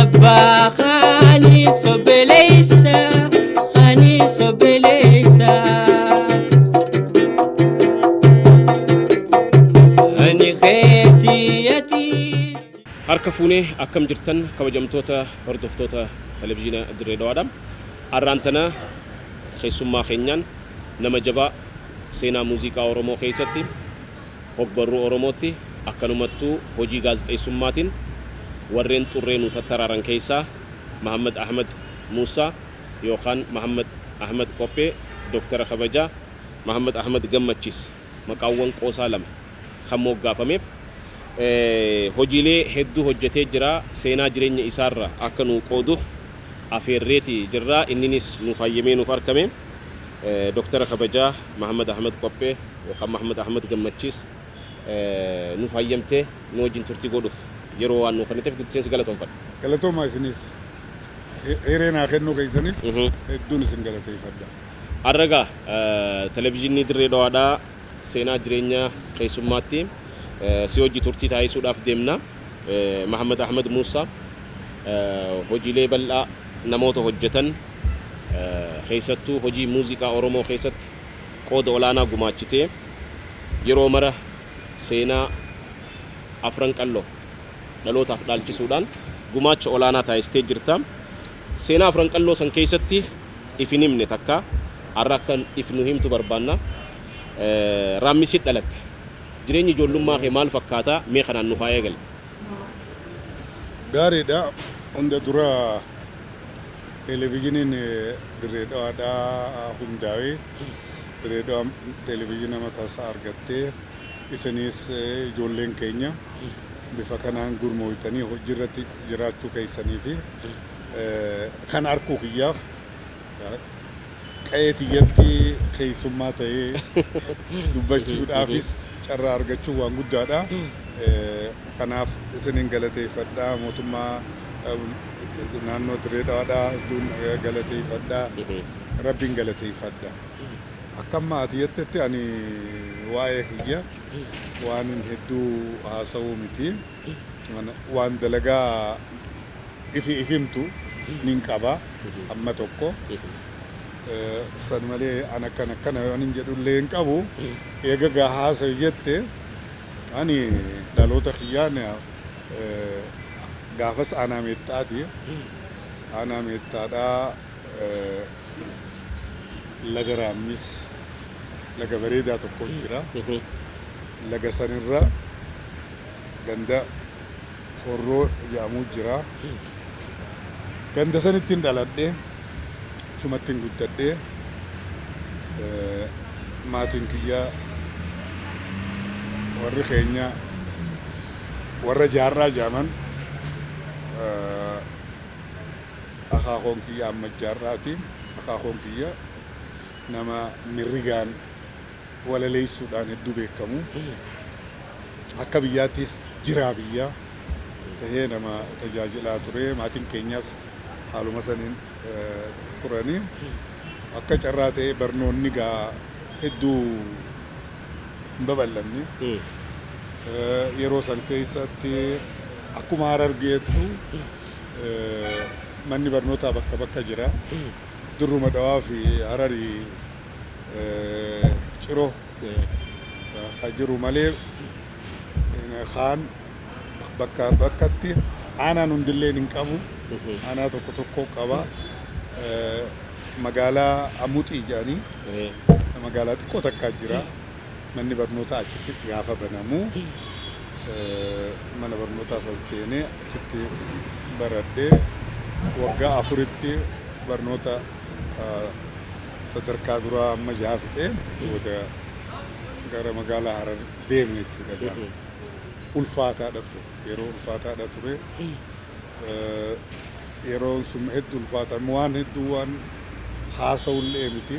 Abbaa kaanis obboleessa kaanis obboleessa. Ani keetii ati. Harka fuunee akkam jirtan kabajamtoota hordoftoota televizhiina Dirree Dhawaadha. Arraan tana keessummaa keenyaan nama jabaa seenaa muuziqaa Oromoo keessatti hogbarruu Oromootti akkanumattuu hojii gaazexeessummaatiin warreen xurree nu tattaraaran keessaa Mahaammad Ahmad Muussaa yookaan Mahaammad Ahmad Qophee Dooktara Kabajaa Mahaammad Ahmad Gammachiis maqaawwan qoosaa lama kan moggaafameef hojiilee hedduu hojjetee jira. Seenaa jireenya isaarra akka nu qooduuf afeerreeti jirra. Inninis nuuf hayyamee nuuf argame. Dooktara Kabajaa Mahaammad Ahmad Qophee yookaan Mahaammad Ahmad Gammachiis nuuf hayyamtee nu wajjin turtii godhuuf yeroo waan nu kenniteef guddiseensi galatoomfadha. Galatooma isinis hiree naa kennuu keessaniif hedduun isin galateeffadha. Har'a televizyiinii Dirree Dhawaadhaa seenaa jireenya keessummaatti si hojii turtii taasisuudhaaf deemna. Mahaammad Ahmad Muusaa hojiilee bal'aa namoota hojjetan keessattuu hojii muuziqaa Oromoo keessatti qooda olaanaa gumaachitee yeroo mara seenaa afran qalloo dhalootaaf dhaalchisuudhaan gumaacha olaanaa taasistee jirta. Seenaa afran qalloo san keessatti if hin himne takka har'a akka if nu himtu barbaanna. Raammisit dhalatte. Jireenyi ijoollummaa kee maal fakkaata? Mee kanaan nu faaya gali. Gaariidha. Hunda dura televezyiiniin Dirree Dhawaadhaa hundaa'ee Dirree Dhawaa televezyiina mataa isaa argattee isinis ijoolleen keenya bifa kanaan gurmooytanii hojii irratti jiraachuu keessanii fi kan arkuu kiyyaaf qa'ee tiyyatti keessummaa ta'ee dubbachuudhaafis carraa argachuu waan guddaadha. Kanaaf isinin galateeffadha. Mootummaa naannoo Dirree Dhawaadhaa hedduun galateeffadha. Rabbiin galateeffadha. Akka amma ati jettetti ani waa'ee kiyya waan hedduu haasa'uu miti. Waan dalagaa ifi ifimtu nin qaba amma tokko. San malee an akkana akkana waan hin jedhullee hin qabu. Eega gaa haasa'i jette ani dhaloota kiyyaan gaafas aanaa meexxaati. Aanaa meexxaadhaa laga Raammis laga bareedaa tokko jira. Laga sanirra ganda Horroo jedhamu jira. Ganda sanittiin dhaladhe. Achumattiin guddadhe. Maatiin kiyya warri keenya warra jaarraa jedhaman akaakoon kiyya amma jaarraati. Akaakoon kiyya nama mirrigaan walaleessuudhaan hedduu beekamu. Akka biyyaattis jiraa biyya tahee nama tajaajilaa ture. Maatiin keenyas haaluma saniin turanii. Akka carraa ta'ee barnoonni gaa hedduu hin babal'anne. Yeroo san keessatti akkuma Harargeettu manni barnootaa bakka bakka jira. Dirruma Dhawaa fi Hararii Ciroo ka jiru malee kaan bakka bakkatti aanaan hundillee hin qabu. Aanaa tokko tokko qaba. Magaalaa Amuxii jedhanii magaalaa xiqqoo takkaa jira. Manni barnootaa achitti gaafa banamu mana barnootaa san seenee achitti baradhee waggaa afuritti barnoota sadarkaa duraa amma jaha fixee booda gara magaalaa Harar deeme jechuudha. Ulfaataadha ture. Yeroo ulfaataadha ture. Yeroon sun hedduu ulfaata. Waan hedduu waan haasa'ullee miti.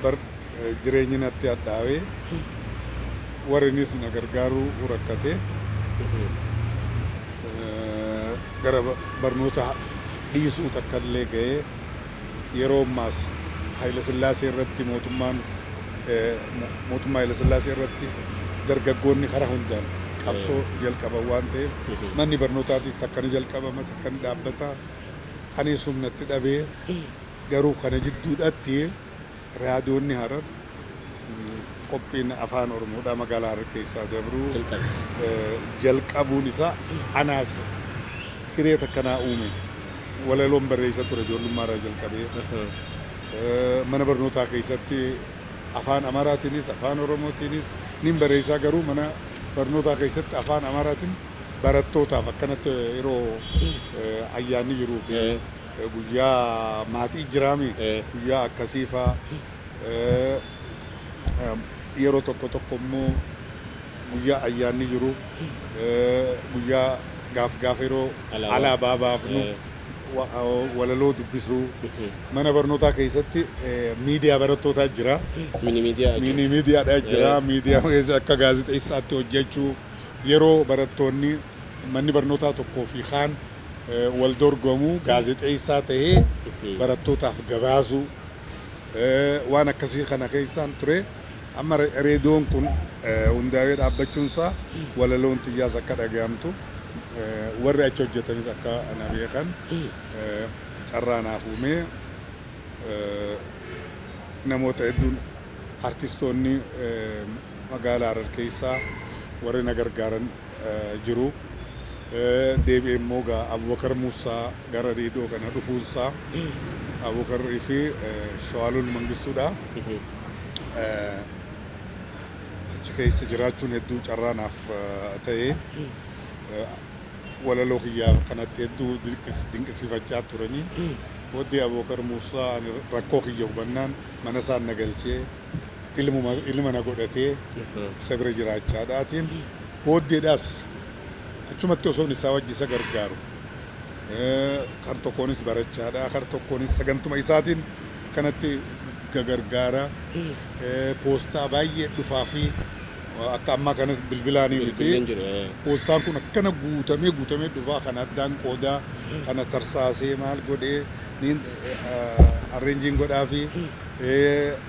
Bar jireenyi natti hadhaawee warrinis na gargaaruu rakkate. Gara barnoota dhiisuu takka illee ga'ee yeroo ammaas Haayila Sillaasee irratti mootummaan mootummaa Haayila Sillaasee irratti dargaggoonni karaa hundaan Qabsoo jalqaban waan ta'eef manni barnootaatis takka ni jalqabama, takka ni dhaabbata. Ani humnatti dhabee, garuu kana jidduudhatti raadiyoonni Harar qophiin afaan Oromoodhaa magaalaa Harar keessaa dabruu Jalqabe. Jalqabuun isaa anaas hiree takkanaa uume. Walaloon barreessa ture ijoollummaarraa jalqabee. Mana barnootaa keessatti afaan Amaaraatiinis afaan Oromootiinis nin barreessaa, garuu mana barnootaa keessatti afaan Amaaraatiin barattootaaf akkanatti yeroo ayyaanni jiruu fi guyyaa maatii jiraami, guyyaa akkasii faa, yeroo tokko tokko immoo guyyaa ayyaanni jiru, guyyaa gaaf gaaf yeroo Alaabaa. Alaabaa baafnu walaloo dubbisuu. Mana barnootaa keessatti miidiyaa barattootaa jira. Mini miidiyaa jechuudha. Mini miidiyaadha jira. Miidiyaa keessa akka gaazexeessaatti hojjechuu, yeroo barattoonni manni barnootaa tokkoo fi kaan wal dorgomuu gaazexeessaa tahee barattootaaf gabaasuu, waan akkasii kana keessaan ture. Amma reediyoon kun hundaa'ee dhaabbachuunsaa walaloon xiyyaas akka dhaga'amtu, warri achi hojjetanis akka na beekan carraa naaf uumee. Namoota hedduun, artistoonni magaalaa Harar keessaa warri na gargaaran jiru. Deebi'ee immoo gaa Abubakar Muusaa gara reediyoo kana dhufuunsaa, Abubakarii fi Shawaalul Mangistuudha. Achi keessa jiraachuun hedduu carraa naaf ta'ee, walaloo kiyyaa kanatti hedduu dinqisiifachaa turanii, booddee Abubakar Muusaa ani rakkoo kiyya hubannaan mana isaan na galchee, ilmuma ilma na godhatee isa bira jiraachaadhaatiin, booddeedhaas achumatti osoon isaa wajji isa gargaaru, kar tokkoonis barachaadha, kar tokkoonis sagantuma isaatiin akkanatti gargaara. Poostaa baay'ee dhufaa fi akka ammaa kanas bilbilaanii miti. Bilbileen jiru. Poostaan kun akkana guutamee guutamee dhufaa, kana addaan qoodaa, kana tarsaasee, maal godhee niin arrange godhaa fi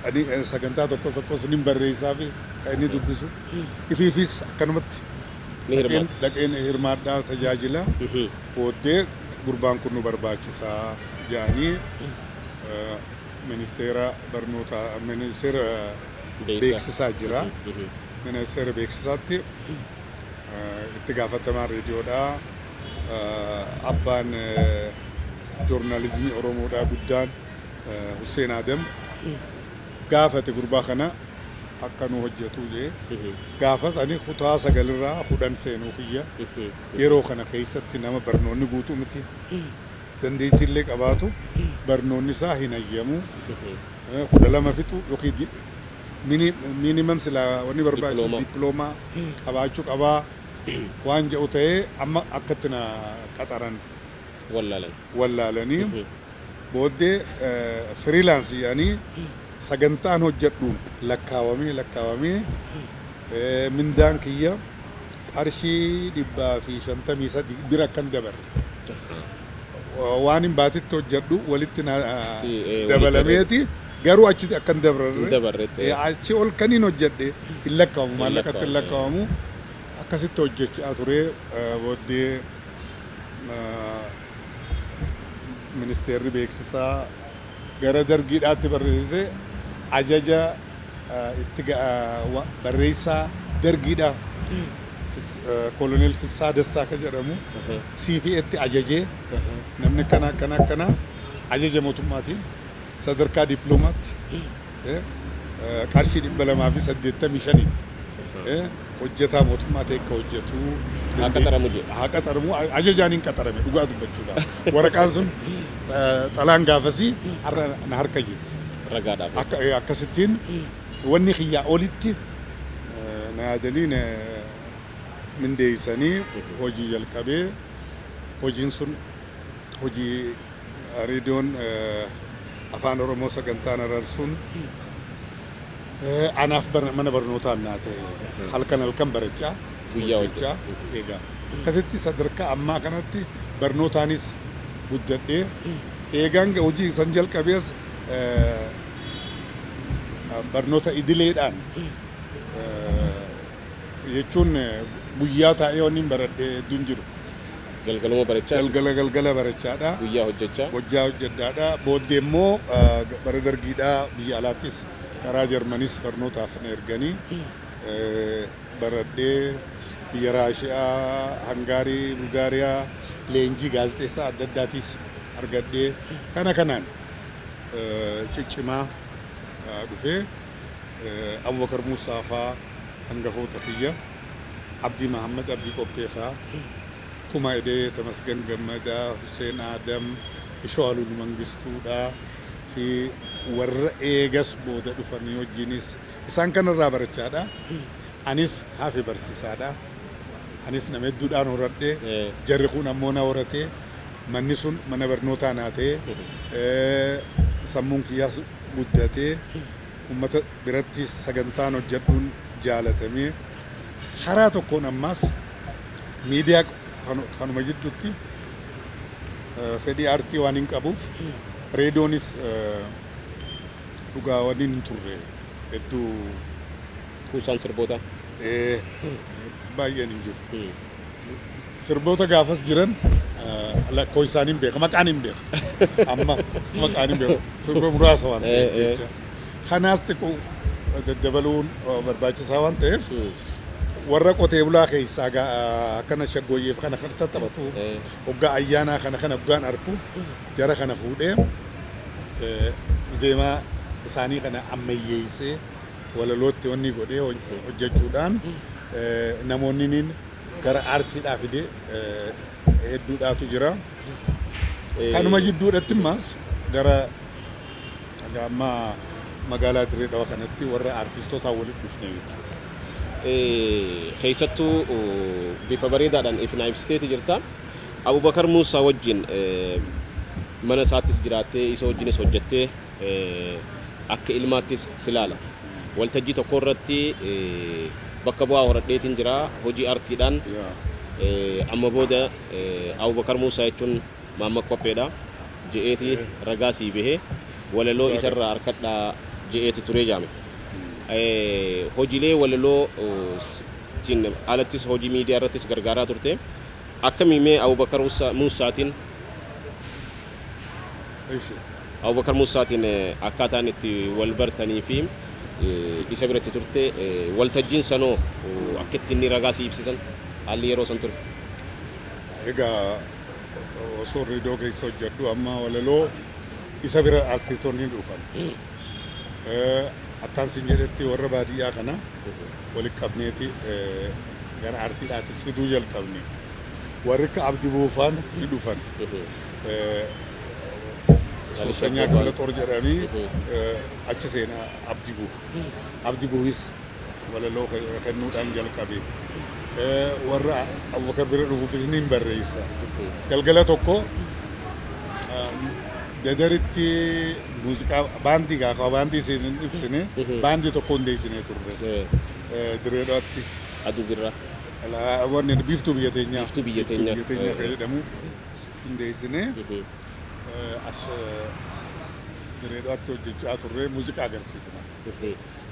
ani sagantaa tokko tokkos nin barreessaa fi kan inni dubbisu ifiifis akkanumatti Ni hirmaata. Dhaqeen hirmaadhaa tajaajila. Booddee gurbaan kun nu barbaachisaa jedhanii ministeera barnootaa, ministeera Beeksisaa. Beeksisaa jira. Ministeera beeksisaatti itti gaafatamaan reediyoodhaa, abbaan joornaalizimii Oromoodhaa guddaan, Hussein Adam gaafate, gurbaa kana akka nu hojjetu jee. Gaafas ani kutaa 9rraa 10 seenuu kiyya. Yeroo kana keessatti nama barnoonni guutuu miti, dandeettii illee qabaatu barnoonni isaa hin hayyamu. 12 fixu yookiin minimum silaa wanni barbaachisu Diploomaa. Diploomaa qabaachuu qabaa waan jedhu ta'ee, amma akkatti na qaxaran Wallaalan. Wallaalanii booddee freelance jedhanii sagantaan hojjedhuun lakkaawamee lakkaawamee, mindaan kiyya qarshii 153 bira akkan dabarre, waan hin baatitti hojjedhu walitti na dabalameeti, garuu achitti akkan dabarre Hin dabarretti. Achi ol kan hin hojjedhe hin lakkaawamu, maallaqatti hin lakkaawamu. Lakkaawamu. Akkasitti hojjechaa ture. Booddee ministeerri beeksisaa gara dargiidhaatti barreessise, ajaja itti barreessaa dargiidha, koloneel Fissaa Dastaa ka jedhamu, CPAtti ajajee, namni akkana akkana akkana ajaja mootummaatiin sadarkaa diploomaatti qarshii 285 hojjetaa mootummaa ta'e akka hojjetu Haa qaxaramu jedhe. Haa qaxaramu ajajaan hin qaxarame. Dhugaa dubbachuudhaaf waraqaan sun, xalaan gaafasii har'a na harka jirti. Ragaadhaaf. Akka akkasittiin wanni kiyyaa olitti na yaadanii na mindeessanii hojii jalqabee. Hojiin sun hojii reediyoon afaan Oromoo sagantaan Harar sun anaaf mana barnootaan naa ta'e. Halkan halkan barachaa Guyyaa hojjechaa, egaa akkasitti sadarkaa ammaa kanatti barnootaanis guddadhee, eegaan hojii san jalqabees barnoota idileedhaan jechuun Guyyaa taa'ee wanni hin baradhe hedduun jiru. Galgaluma barachaa. Galgala galgala barachaadha. Guyyaa hojjechaa. Hojjaa hojjedhaadha. Booddee immoo bara dargiidhaa biyya alaattis karaa Jarmanis barnootaaf na erganii baradhee biyya Raashiyaa, Hangaarii, Bulgaariyaa leenjii gaazexeessaa adda addaatis argadhee kana kanaan ciccimaa dhufee Abubakar Muusaa faa hangafoota kiyya, Abdii Mahammad Abdii Qophee faa, Kuma Edee, Tamasgan Gammadaa, Hussein Adam, Ishoo Mangistuudha fi warra eegas booda dhufanii wajjinis isaan kanarraa barachaadha. Anis kaafe barsiisaadha. Anis nama hedduudhaan horadhee jarri kun ammoo na horatee manni sun mana barnootaa naa ta'ee sammuun kiyyaas guddatee uummata biratti sagantaan hojjedhuun jaalatamee karaa tokkoon ammaas miidiyaa kanuma jidduutti fedhii aartii waan hin qabuuf reediyoonis dhugaa waan hin turre hedduu. Kuusaan sirbootaa. Baay'een hin jiru. Sirboota gaafas jiran lakkoo isaanii hin beeka, maqaan hin beeka. Amma maqaan hin beeku. Sirba muraasa waan ta'eef jecha. Kanaas xiqqoo daddabaluun barbaachisaa waan ta'eef warra qotee bulaa keessaa akkana shaggooyyeef kana kana taphatu hoggaa ayyaanaa kana kana hoggaan arku jara kana fuudhee zeemaa isaanii kana ammayyeessee walalootti wanni godhee hojjechuudhaan namoonni niin gara aartiidhaa fidee hedduudhaatu jira. Kanuma jidduudhatti immaas gara amma magaalaa Dirree Dhawaa kanatti warra aartistootaan walitti dhufne jechuudha. Keessattuu bifa bareedaadhaan ifnaa ibsiteeti jirta. Abubakar Muusaa wajjin mana isaattis jiraattee isa wajjinis hojjettee akka ilmaattis silaala. Waltajjii tokko irratti bakka bu'aa horadheetiin jira hojii aartiidhaan amma booda Abubakar Muusaa jechuun maamma qopheedha je'eeti ragaa sii bahee walaloo isarraa harkadhaa je'eeti turee jaame. Hojiilee walaloo tiin alattis hojii miidiyaa irrattis gargaaraa turte. Akkamii mee Abubakar Muusaatiin Abubakar Muusaatiin akkaataan itti wal bartanii fi isa biratti turte waltajjiin sanoo akka itti inni ragaa si ibsisan haalli yeroo san ture. Egaa osoo reediyoo keessa hojjedhu amma walaloo isa bira aartistoonni dhufan. Akkaan sin jedhetti warra baadiyyaa kana walitti qabneeti gara aartiidhaattis fiduu jalqabne. Warri akka Abdii Buufaan ni dhufan. Soossanyaa Kibla Xoor jedhanii achi seena Abdii Buu. Abdii Buuhis walaloo kennuudhaan jalqabe. Warra Abubakar bira dhufuufis ni barreessa. Galgala tokko Dadaritti muuziqaa baandii gaafa baandii isin ibsine baandii tokko hundeessinee turre. Dirree Dhawaatti. Aduu birraa. Wanni biiftuu biyya teenyaa. Biiftuu biyya teenyaa. Biyya teenyaa kan jedhamu hundeessinee as Dirree Dhawaatti hojjechaa turre muuziqaa agarsiifna.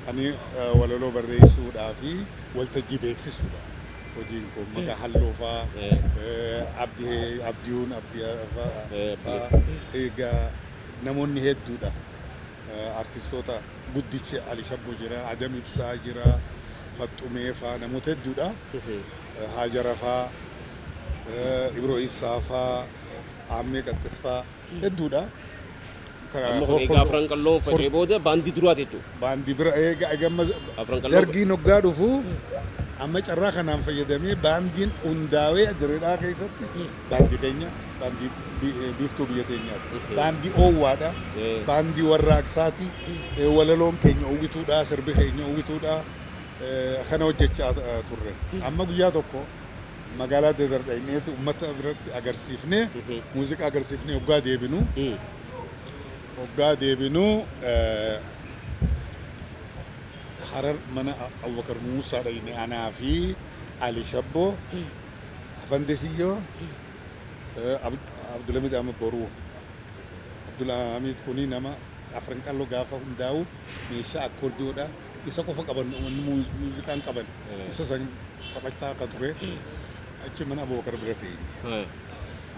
Ani walaloo barreessuudhaa fi waltajjii beeksisuudha. Hojiin kun maqaa halluu faa Abdii Abdiyuun Abdii faa egaa namoonni hedduudha. Artistoota guddichi Ali Shabbo jira, Adam Ibsaa jira, Faxumee faa namoota hedduudha. Haajara faa, Ibroo Isaa faa, Aammee Qaxxis faa hedduudha. Amma kun egaa afran qalloo faca'ee booda baandii duraati jechuudha. Baandii bira egaa egaa Afran qalloo. Dargiin hoggaa dhufu amma carraa kanaan fayyadamee baandiin hundaa'ee Dirree Dhawaa keessatti baandii keenya baandii biiftuu biyya teenyaati. Baandii oowwaadha. Baandii warraaqsaati. Walaloon keenya uwwituudha. Sirbi keenya uwwituudha. Kana hojjechaa turre. Amma guyyaa tokko magaalaa Dadar dhaqneeti uummata biratti agarsiifnee muuziqaa agarsiifnee hoggaa deebinu Harar mana Abubakar Muusaa dhaqne anaa fi Ali Shabboo, Afande Siyyoo, Abdulhamid Ahmad Boruu. Abdulhamid kuni nama afran qalloo gaafa hundaa'u meeshaa akkoordiyoodha. Isa qofa qaban muuziqaan qaban. Isa san taphachaa akka ture achi mana Abubakar bira teenye.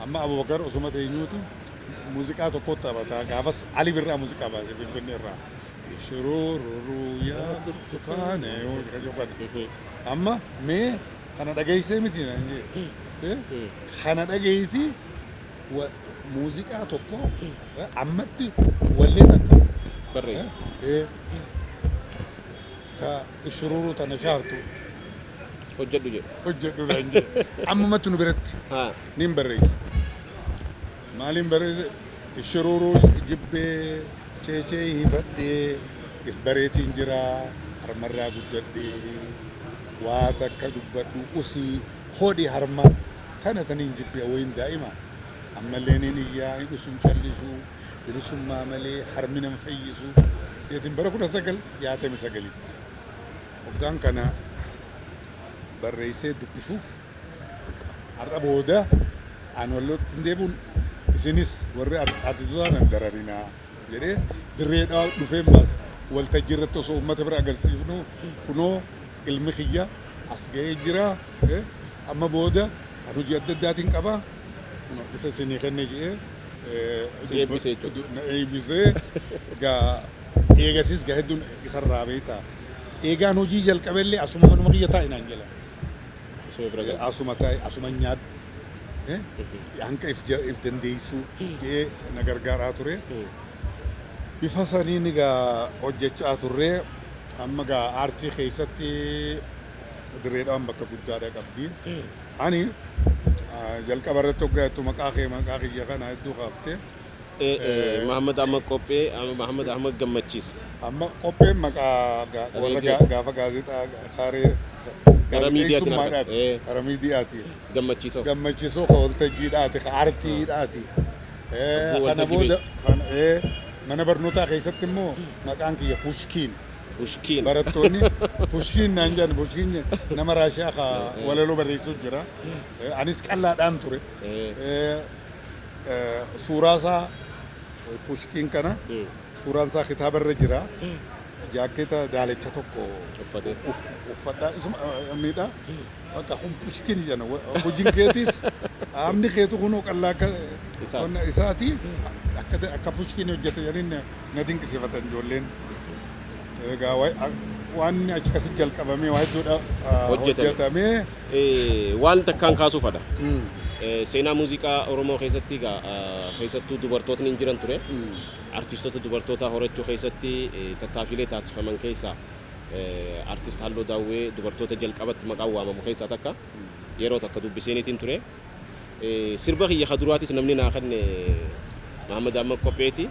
Amma Abubakar osuma teenyuutu muuziqaa tokko taphata. Gaafas Ali Birraa muuziqaa baase Finfinnee irraa. Shurururu yaa burtukaane kana. Amma mee kana dhageessee miti naan jee. Kana dhageeyti muuziqaa tokko ammatti wallee takka Barreessa. Ta shururuu tana shaartu hojjedhu jedhu. Hojjedhu naan jee. Ammumatti nu biratti nin barreesse. Maaliin barreesse? Shururuu jibbee ceecee hifadhee if bareetiin jira harmarraa guddadhee waa takka dubbadhu usii hodhi harma tana taniin jibbee wayin daa'ima ammallee nin iyyaa hin usun callisu bilisummaa malee harmi nan fayyisu jeetiin bara 1969tti hoggaan kana barreessee dubbisuuf har'a booda an wallootti hin deebi'uun isinis warri artistoota nan dararinaa jedhee dirree dhawaa dhufee maas waltajjii irratti osoo uummata bira agarsiifnu kunoo ilmi kiyya as ga'ee jira, amma booda an hojii adda addaatiin qaba isa isinii kenne jedhee Si eebbisee jechuudha. Na eebbisee gaa eegasiis gaa hedduun isarraa beektaa. Eegaan hojii jalqabellee asuma manuma kiyya taa'i naan jedha. Asuma bira gala. Asuma taa'i asuma nyaadhu. Hanga if dandeessuu jedhee na gargaaraa ture. Bifa saniin egaa hojjechaa turre. Amma gaa aartii keessatti Dirreedhaan bakka guddaadha qabdi. Ani jalqaba irratti hoggaa jettu maqaa kee maqaa kiyya kana hedduu kaaftee. Muhammad Ahmad Qophee, Muhammad Ahmad Gammachiis. Amma qopheen maqaa warra gaafa gaazexaa kaaree Karaa miidiyaatiin gaazexeessummaadhaati. argate. Karaa miidiyaati. Gammachiisoo. Gammachiisoo ka waltajjiidhaati, ka aartiidhaati. Abbuu Kana waltajjii booda beektu. kana mana barnootaa keessatti immoo maqaan kiyya Pushkiin. Pushkiin. Barattoonni Pushkiin naan jedhan. Pushkiin nama Raashiyaa ka walaloo barreessuu jira. Anis qallaadhaan ture. Suuraa isaa Pushkiin kana suuraan isaa kitaaba irra jira. Jaakkeeta daalacha tokko Uffatee. Uffadhaa isuma miidhaa. Bakka kun Pushkiin jedhan hojiin keetis qaamni keetu kunoo qallaa akka Isaati. Qonna isaati akka akka Pushkiin hojjete jedhanii na dinqisiifatan ijoolleen. Egaa waan achi akkasitti jalqabamee waa hedduudha Hojjetame. hojjetamee. Waan takkaan kaasuu fadha. Seenaa muuziqaa Oromoo keessatti egaa keessattuu dubartootni hin jiran ture. Artistoota dubartootaa horachuu keessatti tattaaffiilee taasifaman keessaa artist Halloo Daawwee dubartoota jalqabatti maqaan waamamu keessaa takka. Yeroo takka dubbiseeniitiin ture. Sirba kiyya ka duraatis namni naa kenne Mahammad Ahmad Qopheeti.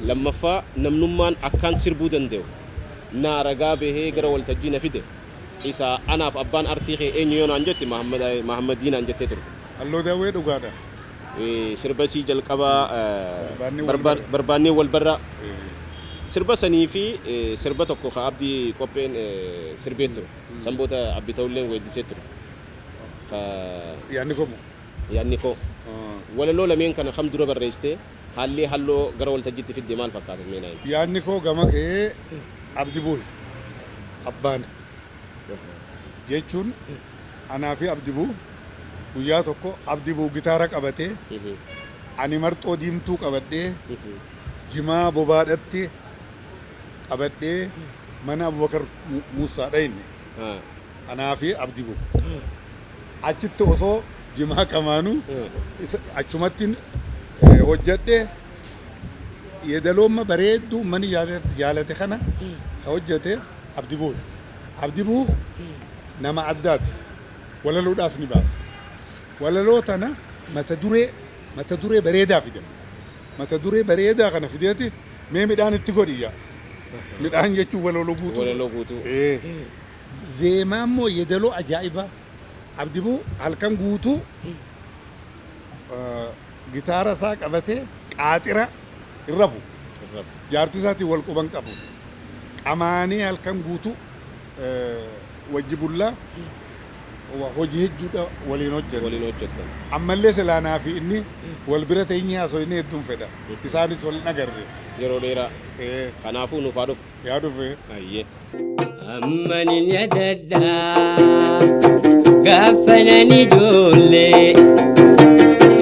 Lammaffaa namnummaan akkaan sirbuu danda'u naa ragaa bahee gara waltajjii na fide isa anaaf abbaan artii kee eenyu yoo naan jette Mahammadii naan jettee turte. Halloo Daawwee dhugaadha. Sirba isii jalqabaa Barbaannee wal barra. Barbaannee wal barra. Sirba sanii fi sirba tokko ka Abdii Qopheen sirbee ture. San booda Abbi Ta'ulleen weeddisee ture. Ka Yaadni koo moo? Yaadni koo. Walaloo lameen kana kam dura barreessite? Haalli halloo gara waltajjiitti fidde maal fakkaata mee naa himi? Yaadni koo gama kee Abdi Buuhi abbaan jechuun anaa fi Abdi Buu guyyaa tokko Abdi Buu gitaara qabatee ani marxoo diimtuu qabadhee jimaa bobaadhatti qabadhee mana Abubakar Muusaa dhayne anaa fi Abdi Buu. Achitti osoo jimaa qamaanuu achumatti hojjedhe yeedaloomma bareedduu uummanni jaalate kana ka hojjete Abdi Buuhi. Abdi Buuh nama addaati. Walaloodhaas ni baasa. Walaloo tana mata duree bareedaa fida. Mata duree bareedaa kana fideeti mee midhaan itti godhi yaa. Midhaan jechuun walaloo guutuu. Walaloo guutuu. Zeemaa immoo yeedaloo ajaa'ibaa. Abdi Buuh halkan guutuu gitaara isaa qabatee qaaxira hin rafu. Jaartii isaatiin wal quban qabu. Qamaanii halkan guutuu wajji bullaa hojii hedduudha waliin hojjenna. Waliin hojjettan. Ammallee silaanaa fi inni wal bira teenyee haasofnee hedduun fedha. Isaanis wal nagarre. Yeroo dheeraa. Kanaafuu nuuf haa dhufu. Yaa dhufe. Ayyee. Ammanin yadadhaa. Gaafanan ijoollee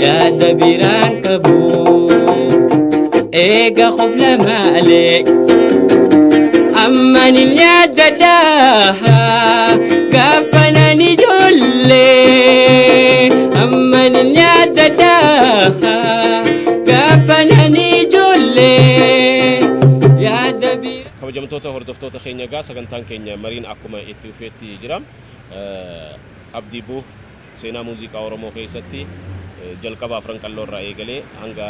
yaada biraan qabu eega qofla maalee amman hin yaadadhaa gaafanan ijoollee amman hin yaadadhaa gaafanan ijoollee yaada biraan. Kabajamtoota hordoftoota keenya, egaa sagantaan keenya mariin akkuma itti fufeetti jira. Abdii Buuh seenaa muuziqaa Oromoo keessatti jalqaba Afran Qalloo irraa eegalee hanga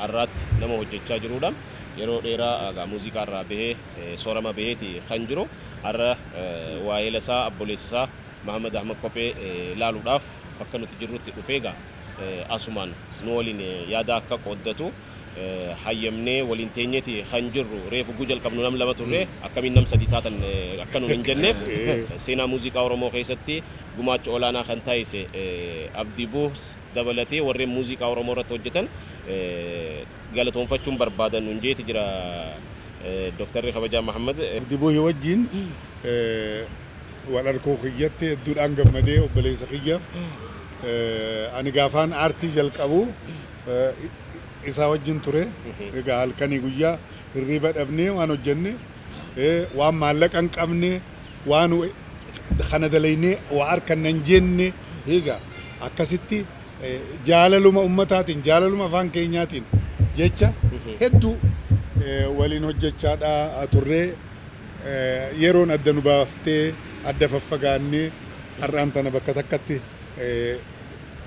har'aatti nama hojjechaa jirudha. Yeroo dheeraa egaa muuziqaa irraa bahee, soorama baheeti kan jiru. Har'a waa'ee isaa, obboleessa isaa Mahamad Ahmad Kophee laaluudhaaf bakka nuti jirrutti dhufee, egaa asumaan nu waliin yaada akka qooddatu hayyamnee waliin teenyeeti kan jirru. Reefu guu jalqabnu nam lama turre, akkamiin nam sadi taatan akka nuun hin jenneef, seenaa muuziqaa Oromoo keessatti gumaacha olaanaa kan taasise Abdii Buus dabalatee warreen muuziqaa Oromoo irratti hojjetan galatoonfachuun barbaadan nuun jeeti jira Dooktarri Kabajaa Mahammad. Abdii Buuhii wajjin wal arkuu kiyyatti hedduudhaan gammadee. Obboleessa kiyyaaf ani gaafaan aartii jalqabu isaa wajjin ture. Egaa halkanii guyyaa hirriba dhabnee waan hojjenne, waan maallaqa hin qabne, waan kana dalaynee waa harkanna hin jenne, egaa akkasitti jaalaluma ummataatiin, jaalaluma afaan keenyaatiin jecha hedduu waliin hojjechaadhaa turree, yeroon adda nu baaftee adda faffagaannee har'aan tana bakka takkatti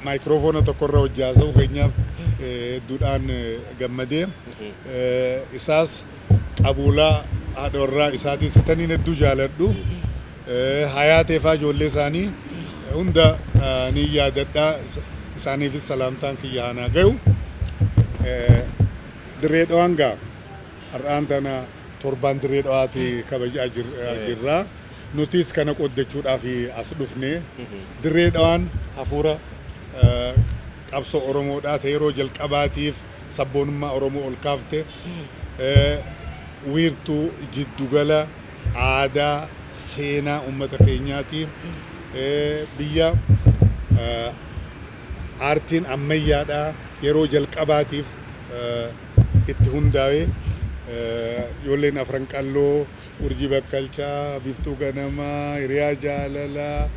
maayikiroofoona tokkorra hojjaasa'uu keenyaaf hedduudhaan gammadee, isaas qabuulaa haadha warraa isaatii sitaniin hedduu jaaladhu. Hayaateefaa ijoollee isaanii hunda ni yaadadhaa, isaaniifis salaamtaan kiyya hanaa gayu. Dirree Dhawaan gaa har'aan tana torbaan Dirree Dhawaati kabajaa jirra. Nutis kana qooddachuudhaaf as dhufne. Dirree Dhawaan hafuura qabsoo Oromoodhaa ta'e, yeroo jalqabaatiif sabboonummaa Oromoo ol kaafte, wiirtuu jiddugala aadaa seenaa uummata keenyaati. Biyya aartiin ammayyaadhaa yeroo jalqabaatiif itti hundaa'e, ijoolleen Afran Qalloo, Urjii Bakkalchaa, Biiftuu Ganamaa, Hiriyaa Jaalalaa,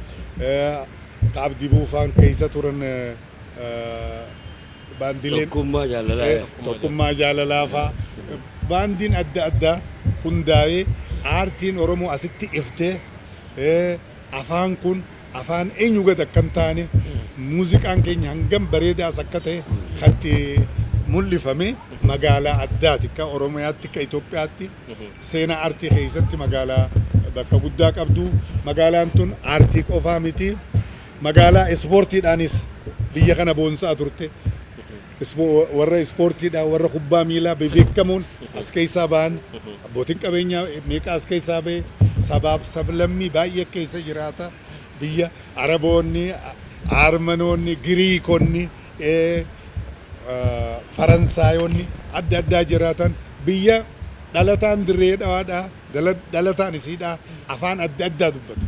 ka Abdii Buufaan keessa turan, baandileen Tokkummaa Jaalalaa. Tokkummaa Jaalalaa faa, baandiin adda addaa hundaa'ee, aartiin Oromoo asitti iftee, afaan kun afaan eenyu gad akka hin taane, muuziqaan keenya hangam bareedaas akka ta'e kan itti mul'ifame magaalaa addaati. Akka Oromiyaatti, akka Itoophiyaatti seenaa aartii keessatti magaalaa bakka guddaa qabdu. Magaalaan tun aartii qofaa miti, magaalaa ispoortiidhaanis biyya kana boonsaa turte. Warra ispoortiidhaa, warra kubbaa miilaa bebeekamoon as keessaa ba'an, abbootiin qabeenyaa meeqa as keessaa ba'e, sabaaf sablammii baay'ee keessa jiraata. Biyya Araboonni, Armanoonni, Giriikonni, Faransaayonni adda addaa jiraatan, biyya dhalataan Dirree Dhawaadhaa, dhalataan isiidhaa afaan adda addaa dubbatu,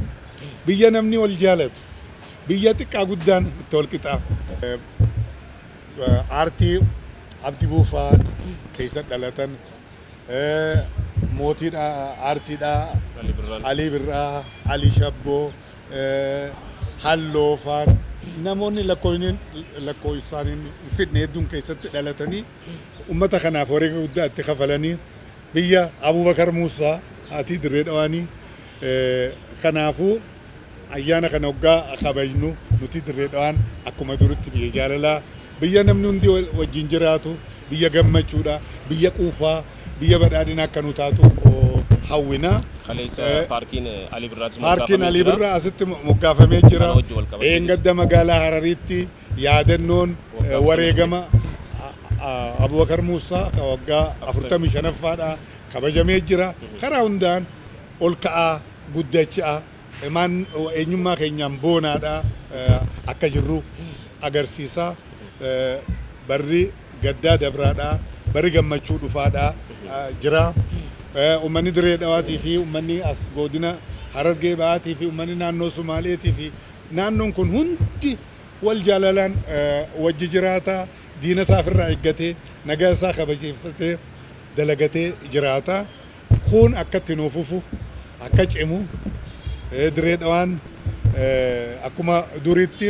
biyya namni wal jaalatu, biyya xiqqaa guddaan itti wal qixaa. Aartii Abdii Buufaa keessa dhalatan, mootiidha aartiidha Ali Birraan. Alii Birraa, Ali Shabboo, Halloofaan, namoonni lakkoofsaan hin fidne hedduun keessatti dhalatanii ummata kanaaf wareega guddaa itti kafalanii, biyya Abubakar Muusaa haati Dirree Dhawaanii. Kanaafuu ayyaana kana waggaa kabajnu, nuti Dirree Dhawaan akkuma duritti biyya jaalalaa, biyya namni hundi wajjin jiraatu, biyya gammachuudha, biyya quufaa, biyya badhaadhinaa akka nu taatu hawwina. Kaleessa paarkiin Ali Birraas Paarkiin moggaafamee Alii jira. Birraa asitti moggaafamee jira. Kana wajjin wal qabatee. Eengadda magaalaa Harariitti yaadannoon waggaa wareegama Abubakar Muusaa ka waggaa 45ffaadha kabajamee jira. Karaa hundaan ol ka'aa guddachaa maan eenyummaa keenyaan boonaadha akka jirru agarsiisa. Barri gaddaa dabraadha, barri gammachuu dhufaadha jira. Uummanni Dirree Dhawaatii fi uummanni as godina Harargee Bahaatii fi uummanni naannoo Sumaaleetii fi Naannoon kun hundi wal jaalalaan wajji jiraata. Diina isaa ofirraa eeggatee, nagaa isaa kabajeeffatee, dalagatee jiraata. Kun akka itti nuuf fufu, akka cimu, Dirree Dhawaan akkuma duriitti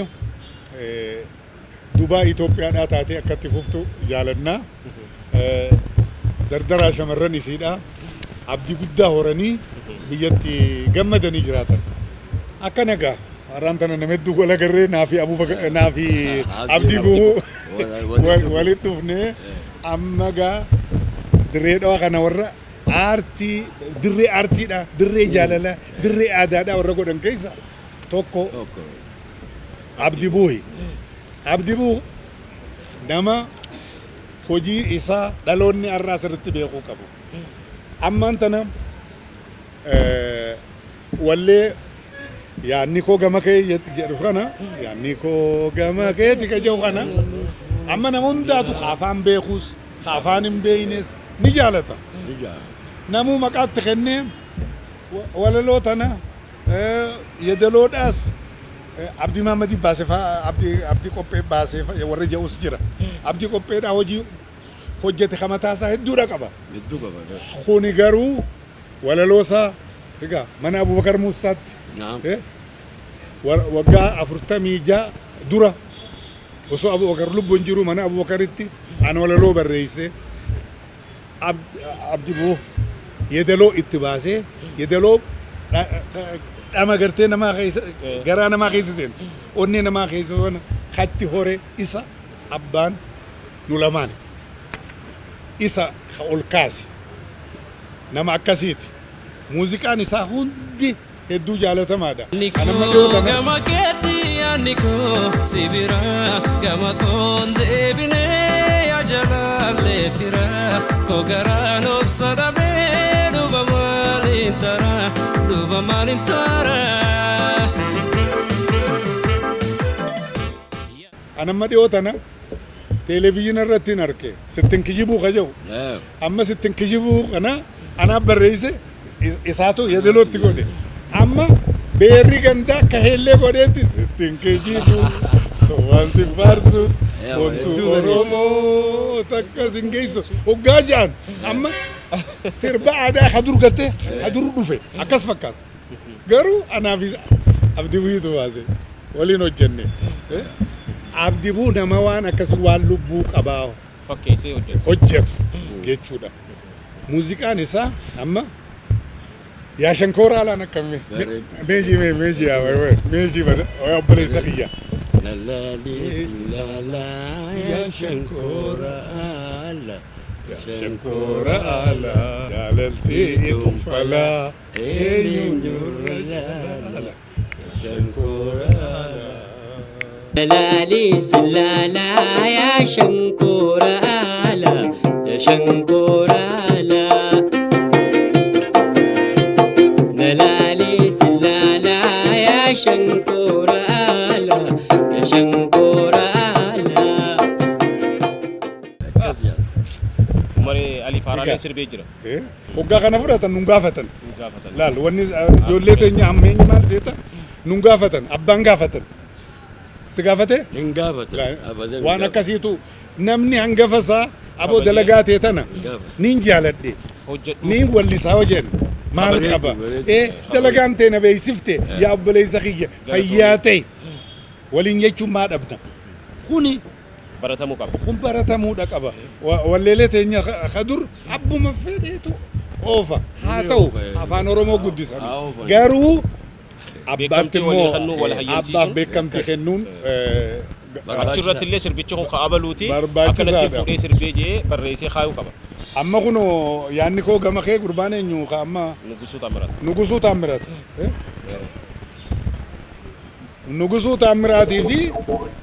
dubaa Itoophiyaadhaa taatee akka itti fuftu jaalannaa. Dardaraa shamarran isiidha. Abdii guddaa horanii biyyatti gammadanii jiraatan. Akka nagaa har'aan tana nama hedduu wal agarree, naafi naafi Abdii Buhuu walitti dhufnee, amma gaa Dirree Dhawaa kana warra aartii, dirree aartiidha, dirree jaalalaa, dirree aadaadha warra godhan keessa tokko Abdii Buuhi. Abdii Buuh nama hojii isaa dhaloonni har'aa sirriitti beekuu qabu. Ammaan tana wallee "Yaanni koo gama kee" jedhu kana, "Yaanni koo gama keeti" ka jedhu kana, amma nama hundaatu ka afaan beekus ka afaan hin beeknes ni jaalata. Namuu maqaatti kennee walaloo tana yedaloodhaas Abdii Mahammadii baasee faa, Abdii Qophee baasee warra jedhus jira. Abdii Qopheedhaa hojii hojjete ka mataa isaa hedduudha qaba. Hedduu qaba. Kuni garuu walaloo isaa egaa mana Abubakar Muusaatti waggaa 46 dura osoo Abubakar lubbuun jiru mana Abubakaritti an walaloo barreessee, Abdi Buu yeedaloo itti baasee, yeedaloo dhama gartee namaa keessa, garaa namaa keessa seenu, onnee namaa keessa seenu katti hore isa abbaan nu lamaani isa ka ol kaase nama akkasiiti. Muuziqaan isaa hundi hedduu jaalatamaadha. Anamma dhiyoo Nikoo tana gama keetti, yaadni koo si bira, gama koon deebinee yaa jalaallee fira koo, garaan obsa dhabee duuba maaliin tara, duuba maaliin tara. Anamma dhiyoo tana televezyiina irratti hin arke "Sittin kijibuu" ka jedhu. Amma "Sittin kijibuu" kana anaaf barreesse, isaatu yeedalootti godhe. Amma beerri gandaa akka heellee godheetti "Sittin kijibuu sobaan si faarsu bontuu Oromoo takka sin geessu" hoggaa jedhan, amma sirba aadaa ka dur gartee ka dur dhufe akkas fakkaata. Garuu anaaf Abdii Buutu baase, waliin hojjenne. Abdii Buu nama waan akkasii waan lubbuu qabaa fakkeessee hojjetu. Hojjetu jechuudha. Muuziqaan isaa amma "Yaa Shankoora Alaan" akkamii? Bareedu. Meeshii mee meeshii yaa meeshii bada obboleessa kiyya. La la ya shankora ala. Shankoora Alaa jaalaltii tuffalaa eenyuun jirra jaalala Shankora ala. Laalis laalaa yaa shankoora ala, yaa shankoora ala. Laalis laalaa yaa shankoora ala, yaa shankoora ala. Akkas jaalta. Umaree Ali Faaraalee Egaa. sirbee jira. Hoggaa kana fudhatan nun gaafatan. Nu gaafatan. Laal, wanni ijoollee teenya hammeenyi maal seeta, nun gaafatan, abbaan gaafatan. Si gaafate? Hin gaafatan. Abadan hin Waan gaafatan. akkasiitu namni hangafa isaa aboo Kabajee. dalagaa ta'e tana Hin gaafatan. niin jaaladhe Hojjedhu. niin wallisaa hojjennu maal Bareedu, qaba, bareedu. dalagaan ta'e na beeksifte, yaa obboleessa kiyya fayyaa ta'e waliin jechuun maa dhabna? Kuni Baratamuu qaba. Kun baratamuudha qaba. Walleelee teenya ka dur abbuma fedheetu oofa haa ta'u, afaan Oromoo guddisan, Haa oofan. garuu abbaatti Beekamtii walii immoo kennuu, wal hayyamsiisuun. abbaaf beekamtii kennuun Achirratti illee sirbichi kun ka'abaluuti. Barbaachisaadha. Akkanatti fuudhee sirbee jee barreessee kaayuu qaba. Amma kunoo "Yaanni koo gama kee" gurbaan eenyu ka amma Nugusuu Tamirat. Nugusuu Taammirat. Nugusuu Taammiraatii fi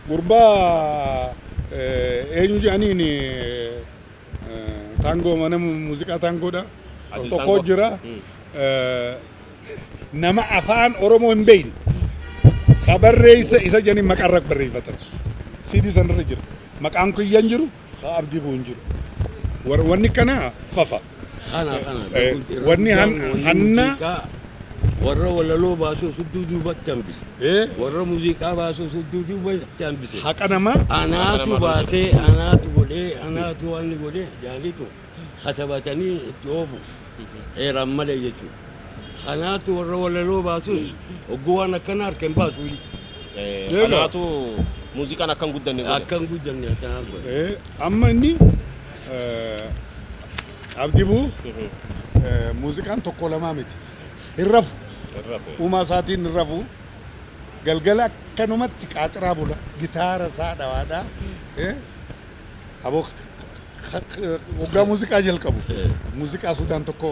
gurbaa eenyu jedhaniin taangoo mana muuziqaa taangoodha. Adil Tokko Taangoo. jira. Nama afaan Oromoo hin beekne ka barreessa isa jedhanii maqarra barreeffatan. Sidii sanarra jira. Maqaan kiyya hin jiru, ka Abdii Buu hin jiru. Wanni kana fafa. Kana kana. Wanni hanna muuziqaa Warra walaloo baasuu sudduu duubatti hambise. Warra muuziqaa baasuu sudduu duubatti hambise. Haqa namaa. Anaatu baasee, anaatu godhee, anaatu waan godhee jaanitu katabatanii itti oofu. Heeraan malee jechuudha. Kanaatu warra walaloo baasus hogguu waan akkana harka hin baasu. Kanaatu muuziqaan akka hin guddanne godhe. Akka hin guddanne akkanaa godhe. Amma inni Abdii Buu muuziqaan tokko lamaa miti. Hin rafu. Uumaa isaatiin hin rafu. Galgala akkanumatti qaaxiraa bula. Gitaara isaa dhawaadhaa. Aboo, waggaa muuziqaa jalqabu. Muuziqaa Sudaan tokko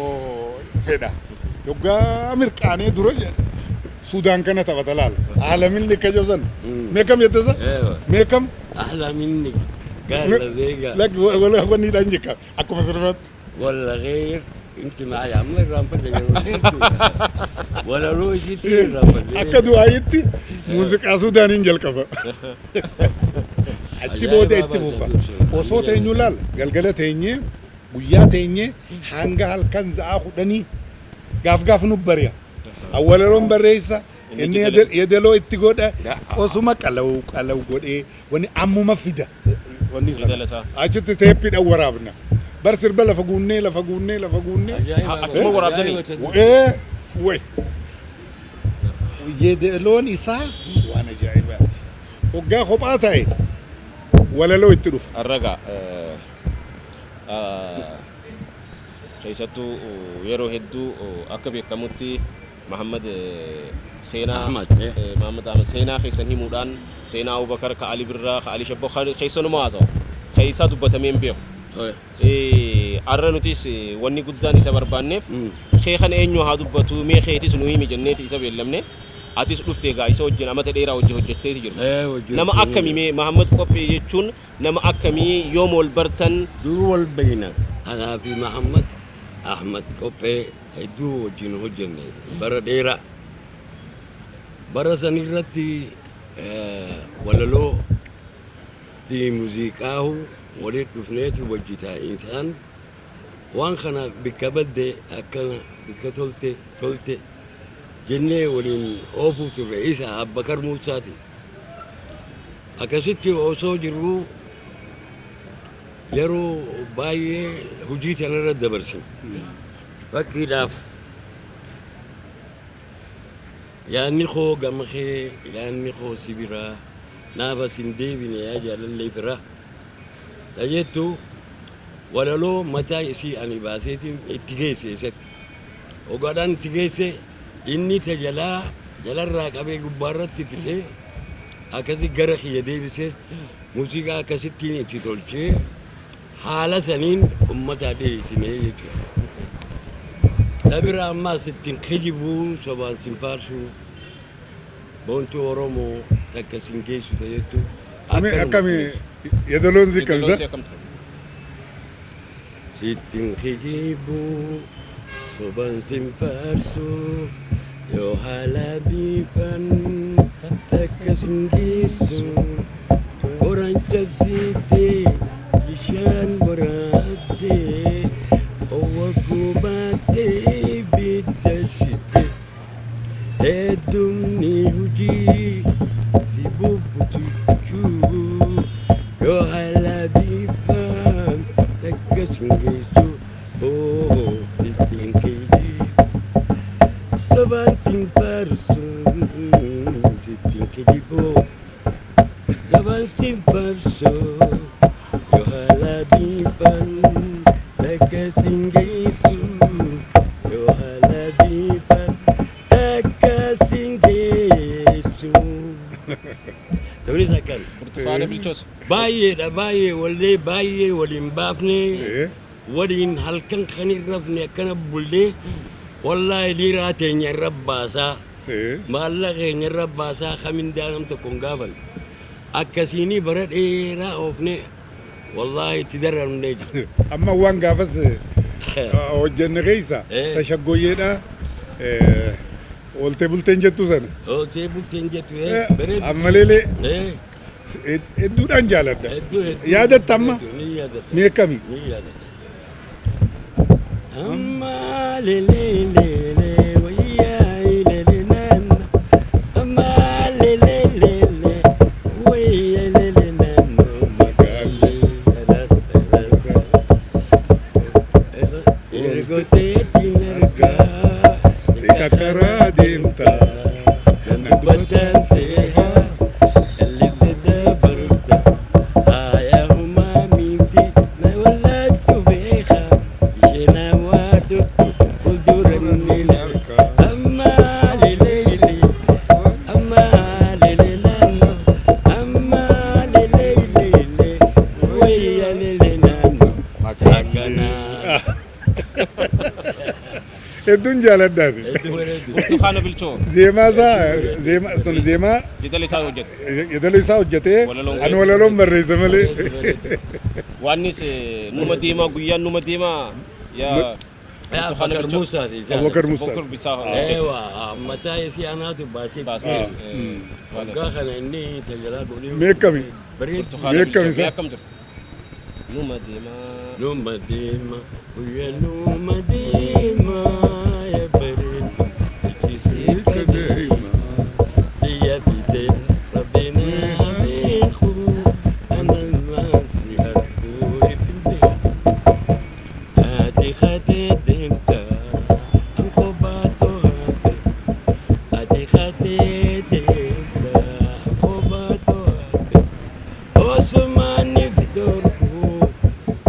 fedha. Waggaa mirqaanee dura Sudaan kana taphata laala. Aalamin likka jedhan. Mee kam jette isa? Mee kam? أحلى منك قال لبيقة. Lakki, wanni dhaan jekka akkuma sirbaatti. ولا غير انت معي عمر رامبل غير ولا روجتي رامبل. Akka du'aayitti muuziqaa Sudaaniin jalqaba. Achi booda itti fufa. Osoo teenyuu laala, galgala teenyee, guyyaa teenyee, hanga halkan sa'aa 10 gaaf gaaf nu bari'a. Awwalaloon barreessa, inni yedeloo itti godha, osuma qalawu qalawu godhee wanni ammuma fida. Wanni Fidela isaa. Achitti teeppiidhaan waraabna. Bar sirba lafa guunnee, lafa guunnee, lafa guunnee. Achuma waraabdanii? Ee, way. Yedeloon isaa waan ajaa'ibaati. Hoggaa kophaa ta'e walaloo itti dhufa. Arraga keessattuu yeroo hedduu akka beekamutti Mahammad seenaa Ahmad, eh. Mahammad Ahmad seenaa keessan himuudhaan, seenaa Abubakar ka Ali Birraa ka Ali Shabboo keessanuma haasawa. Keessaa dubbatamee hin beeku. Arra nutis wanni guddaan isa barbaanneef kee kana eenyu haa dubbatu, mee keetis nu himi jenneeti isa beellamne. Atis dhufte egaa isa wajjin amata dheeraa wajjin hojjetteeti jirtu. Nama akkamii mee Mahammad Qophee jechuun nama akkamii, yoom wal bartan? Dur wal beeyna. Anaa fi Mahammad Ahmad Qophee hedduu wajjin hojjenne bara dheeraa. Bara san irratti walaloo fi muuziqaahu walitti dhufneeti wajji taa'insaan waan kana bikka badde akkana, bikka tolte tolte jennee waliin oofuu turre, isa Abbakar Muusaati. Akkasitti osoo jirruu yeroo baay'ee hojii tanarra dabarsine. Fakkiidhaaf, yaadni koo gama kee, yaadni koo si biraa, naaf as hin deebine yaa jaalallee firaa. Tajettu walaloo mataa isii ani baaseetiin itti geesse isatti. Ogaadhaan itti geesse, inni ta jalaa jalarraa qabee gubbaarratti fixee akkasi gara kiyya deebisee muuziqaa akkasittiin itti tolchee haala saniin ummataa dhiyeessinee jechuudha. Dabira ammaas ittiin kijibuu, sobaan sin faarsuu, boontuu Oromoo takka sin geessu tajettu. Sami akkami yedaloon si Yedeloon kamisa? si akkam ture? Sittiin kijibuu, sobaan sin faarsuu, yoo haala biifan takka sin geessu, qoraan cabsitee bishaan waraabdee owwa gubattee ibidda shitte, heddumni hojii si bubbutuchuu, yoo haala biifan takka sin geessu, oo sittiin kijibuu, sobaan sin faarsu, sittiin kijibuu, sobaan sin faarsu, yoo haala biifan takka sin geessu, yoo haala biifan takka sin geessu. Tunis akkan. Burtukaana bilchoos. Baay'eedha, baay'ee wallee baay'ee waliin baafnee waliin halkan kan hin rafne akkana bullee, wallaahi dhiiraa teenya irra baasaa, maallaqa keenya irra baasaa, kamindaa nam tokko hin gaafan, akkasiinii bara dheeraa oofne, wallaahi itti daramnee jiru. Amma waan gaafas hojjenne keessa tashaggooyyeedha, ooltee bulteen jettu sana. Ooltee bulteen jettu bareedu. Ammaleelee hedduudhaan jaaladha. Hedduu hedduu. Yaadatta amma? Hedduu, ni yaadadha. Mee akkami? Ni yaadadha. Amma lelee lelee wayyaa. Gootee nargaa. Si kakkaraa deemta. Nan dubbataan seehaa. Shallifte dabarta. Haaya humaa miimti. Na wallaatu beekaa. Isheen waa dubbu. Fuuldura ni nargaa. Amma leleele. Amma lelelano. Amma lelelele. Wayya lelelano. Akkana. Hedduun jaaladhaani. Hedduu bareedu. Burtukaana Bilchoo. Zeemaa isaa zeemaa tun zeemaa Jedala isaa hojjete. yeedaloo isaa hojjetee Walaloon ani walaloon barreessa malee. Waannis numa deemaa guyyaan numa deemaa yaa Burtukaana Abubakar Bilchoo. Musaati. Abubakar Musaa. Bokur bisaa hojjete. Eewa mataa isii anaatu baasee. Baasee. Waggaa kana inni tajaajila godhee. Meeqami? Bareedu. Burtukaana Beekam Bilchoo. isaa. Mee akkam jirtu? Numa deemaa. Numa deema guyyaa numa deema yaa bareedu. Ijjisii kadeema. Xiyya fidee rabbiin haa beeku. Anan maansi arguu ifin beeku. Ati khatee deemta an kophaa to'ate. Ati khatee deemta an kophaa to'ate. Osumani fidorku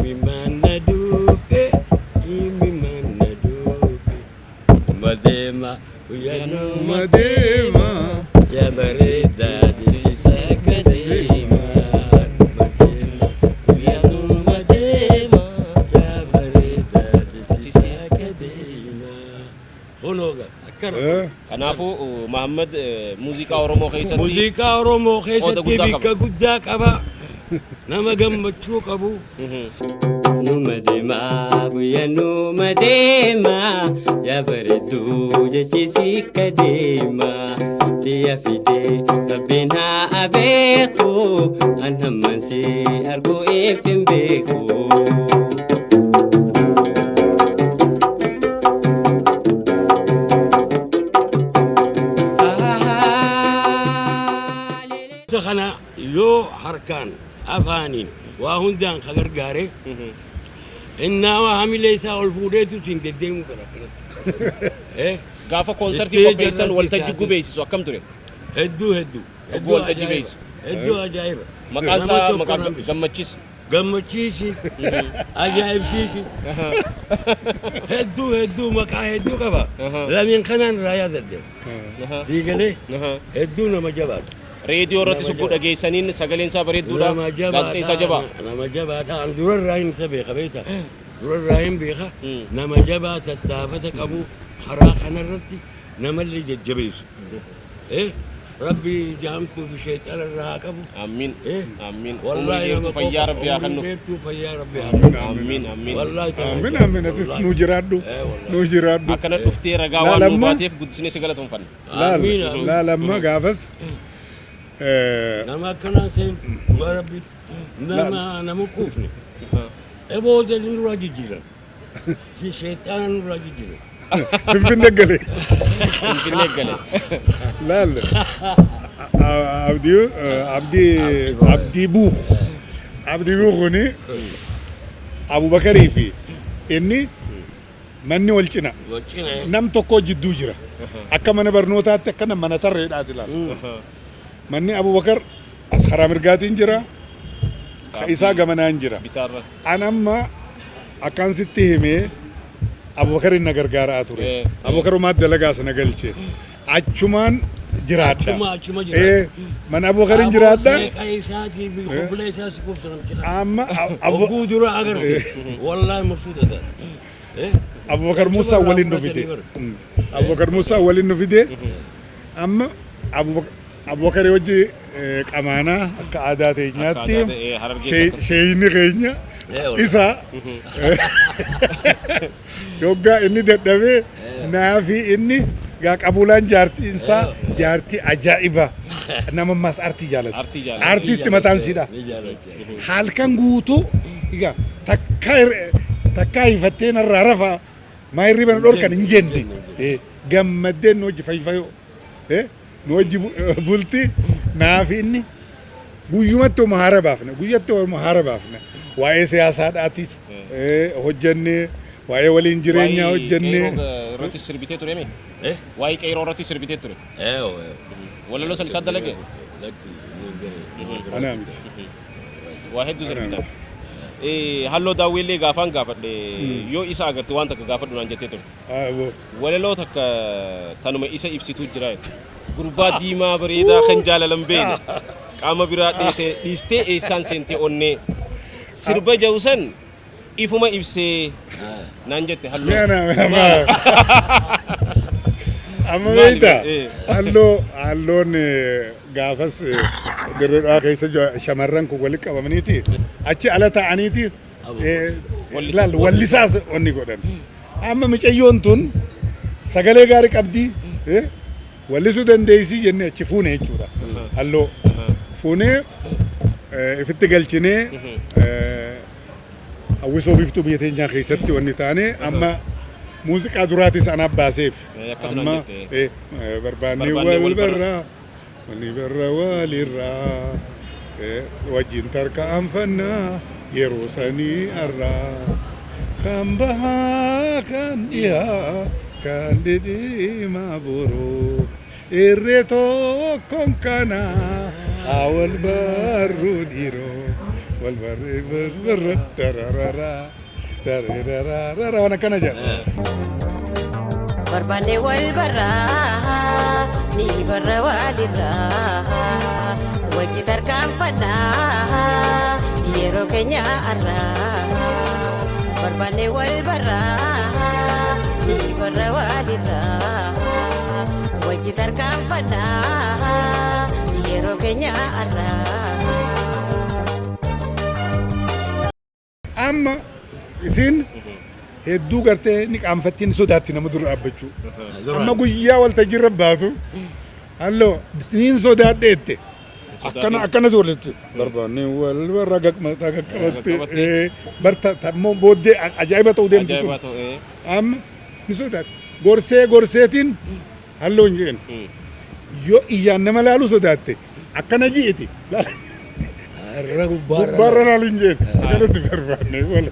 mimana dupe mimana dupe. Madema uyanu Madeema. ya bareda disakadema. Madema uyanu madema ya bareda disakadema. Honoga akkana. Kanaafuu Mahammad muuziqaa Oromoo keessatti Muuziqaa Oromoo Qooda keessatti guddaa qaba. bakka guddaa qaba. Nama gammachuu qabu. Numa deemaa guyyaa numa deemaa yaa bareedduu jechi sikka deemaa xiyya fidee rabbiin haa beeku an hamman si arguu ifin beeku. Isa kana yoo harkaan afaaniin waa hundaan ka gargaare innaa waa hamilee isaa ol fuudheetu siin deddeemuu fedha akkanatti. Gaafa koonsartii Isteeji qopheessitan irratti waltajjii taate. gubeessisu akkam ture? Hedduu hedduu. Ogguu waltajjii beeysu. Hedduu ajaa'iba. Maqaan Nama isaa tokko maqaa namni. gammachiis. Gammachiisi. Ajaa'ibsiisi. Hedduu hedduu maqaa hedduu qaba. Lameen kanaan raayaa daddeema. Sii galee hedduu nama jabaadha. Reediyoo irratti Nama subbuu jabaa. dhageessaniin sagaleen isaa bareedduudha. Nama jabaadha. Gaazexeessaa jabaa. Nama jabaadha. An durarraa hin isa beeka beektaa. Durarraa hin beeka. Nama jabaa tattaafata qabu karaa kanarratti namallee jajjabeessu. Rabbi jaamtuu fi sheexana irraa haa qabu. Amiin. Amiin. Umurii Wallaahi dheertuu nama fayyaa rabbi haa umurii kennuuf. dheertuu fayyaa rabbi haa kennu. Amiin. Amiin. Wallaahi ta'ala. Amiin amiin atis nuu jiraadhu. Wallaahi. Nuu jiraadhu. Akkana dhuftee ragaa waan nu Laalamma. baateef guddisnee si galatoomfanna. Laal Amiin, amiin. laalamma gaafas. Nama akkanaa seen dhugaa rabbi nama nama quufne. Eboo jedhin nurraa jijjiiran. Si sheexana nurraa jijjiiran. Finfinnee galee. Finfinnee gale. Laal Abdii Abdii Abdii Buux. Abdii Buux kuni Abubakarii fi inni manni wal cina. Wajjina. Nam tokko jidduu jira. Akka mana barnootaatti akka mana tarreedhaati ilaala. Manni Abubakar as karaa mirgaatiin jira. Isaa gamanaan jira. Bitaarra. An amma akkaan sitti himee Abubakarin na gargaaraa ture. Abubakarumaa dalagaa sana galche. Achumaan jiraadha. Achuma achuma jiraadha. Mana Abubakarin jiraadha. Seeqa isaatii fi kofla isaa si qubsa namticha. Amma Ogguu dura agarte. Wallaahi mabsuuta taate. Abubakar Musaa waliin nu fide. Abubakar Musaa waliin nu fide. Amma Abubakar wajji qamaanaa akka aadaa teenyaatti Akka aadaa ta'e, Harargee takka. sheeyni keenya isa yoggaa inni dadhabee naafi inni gaa qabuulaan jaartiin isaa jaartii ajaa'iba nama ammaas artii jaalatu. Artii jaalatu. Artiisti mataan siidha. Ni jaalatti. Halkan guutuu egaa takka takka hifattee narraa rafaa maa hirriba na dhorkan hin jenne gammaddeen nu wajji fayyifayoo nu wajji bulti naafi inni guyyumatti oma haara baafne guyyatti oma haara baafne waa'ee siyaasaadhaatis hojjennee Waa'ee waliin jireenyaa Waa'ee hojjennee. Qeerroo irratti sirbitee ture mi? Eh? Waa'ee qeerroo irratti sirbitee ture. Eeyo, eeyo. Walaloo san isaa dalage? Lakki, inni gara. Anaa miti. Waa hedduu Anaa sirbitan. miti. Halloo daawwiillee gaafaan gaafadhe yoo isa agarte waan takka gaafadhu naan jettee turte. Aboo. Walaloo takka tanuma isa ibsituu jira jette. Gurbaa diimaa bareedaa kan jaalalan beene qaama biraa dheesee dhiistee eessaan seentee onnee sirba jedhu san ifuma ibsee naan jette halloo. Mee ana amma amma Maali beektaa eh. halloo halloon gaafas Dirree Dhawaa keessa shamarran kun walitti qabamaniiti achi ala ta'aniiti laal wallisaas onni godhan. Amma micayyoon tun sagalee gaarii qabdi wallisuu dandeessii jennee achi fuune jechuudha. Halloo fuunee ifitti galchinee hawwisoo biiftuu biyya teenyaa keessatti wanni taane amma muuziqaa duraatis anaaf baaseef. Akkasuma Amma jette. Barbaannee Barbaannee wal wal barra. barraa walli barra walirraa wajjin tarkaanfannaa yeroo sanii arraa kan bahaa kan dhiyaa kan dhidhiimaa boroo irree tokkoon kana haa wal barru dhiiroo wal barre barra darararaa darararara waan akkana jedha. Barbaanne wal barraa ni barra walirraa wajji tarkaanfannaa yeroo keenya arraa. Barbaanne wal barraa ni barra walirraa wajji tarkaanfannaa yeroo keenya arraa. Amma isin hedduu gartee ni qaanfatti ni sodaatti nama dura dhaabbachuu. Amma guyyaa waltajjiirra baatu halloo niin sodaadheette. Akkana akkana walitti barbaanne wal barra mataa qaqqabatte barta immoo booddee ajaa'iba ta'uu deemtu tun. Ajaa'ibaa ta'u. Amma ni sodaatti. Gorsee gorseetiin halloo hin jeen. Yoo iyyaan nama laalu sodaatte akkana ji'iti. Irra gubbaarra. Gubbaarra laalu hin jeen. Akkanatti barbaanne wal